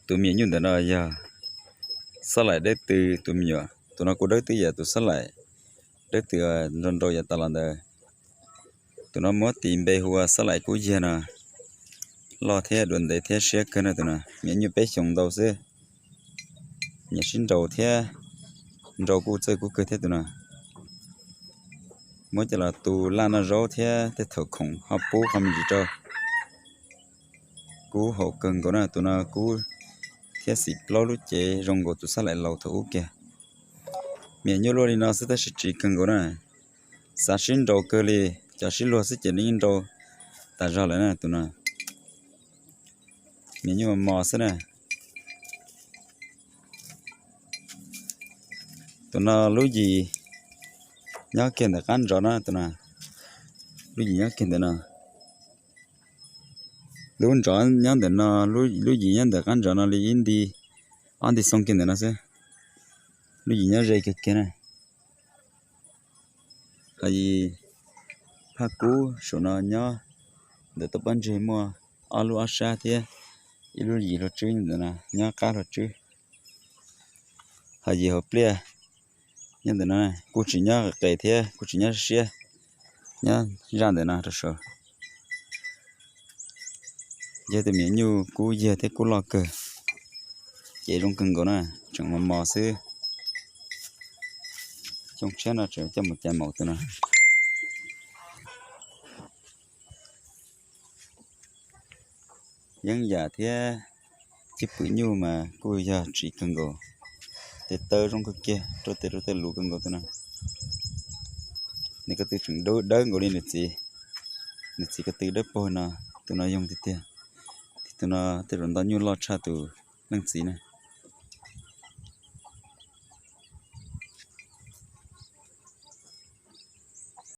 Tus me nyuam nyuj ntawm no yog xab laim dawb tw tus me nyuam. Tus no kuj dawb tw yam tus xab laim dawb tw nrau nrau yav tas los ntawd. Tus no muab tis npe hu ua xab laim kub yag no. Loj thiab dua ntev thiab siab kawg no tus no. Me nyuam nyuj peb xyoos ntau xwb. Nyiam sib nraus thiab, nrau kuj txawj kub kawg thiab tus no. Muab coj los tu laj noj zaub thiab tej thaum khoom ho pub qhov me ntsis rau. Kub haum kawg nkaus na, tus no kub thiab xim plaub lub cev zoo nkaus tus xab laim laus thaum ub kiag. Me nyuam nyuj luaj li no xwb tab sis tsiv kawg nkaus na. Xav sib nraus kawg li, cov sib luag xwb ces yeej nrau tas zog lawm na tus no. Me nyuam nyuj mos mos xwb na. Tus no lub yim nyob kiag ntawm qab ntsov no tus no. Lub yim nyob kiag ntawm no. Lub ntsov nyob ntawm no, lub yim nyob ntawm qab ntsov no li ib nti, ob nti xoo kiag ntawm no xwb. Lub yim nyob ze kiag kiag na. Ho yim phaj kub saum no nyob ntawm toj pob ntseg muaj ob lub ob sab thiab ib lub yim hluas tswb ntawm no nyob qab hluas tswb. Ho yim hauv pliaj nyob ntawm no kuj tsis nyob qes thiab kuj tsis nyob siab, nyob zaj ntawm no rau saud. Yog tus me nyuam nyuj kub yag thiab kub loj kawg, ces zoo kawg nkaus na, tseem mos mos xwb. Xyoo tshiab no tseem coj mus cais maum tus no. Yeeb yam thiab cwj pwm nyuj mas kuj yog tsiv kawg nkaus, tes taw zoo kawg kiag, rau tes rau taw luv kawg nkaus tus no. Nws ko tw tseem dawb nkaus li nws txiv, nws txiv ko tw dawb paug no, tus no yoog tiag tiag. Tus no tej zaum ntau nyuj loj tshaj tus leej txiv na.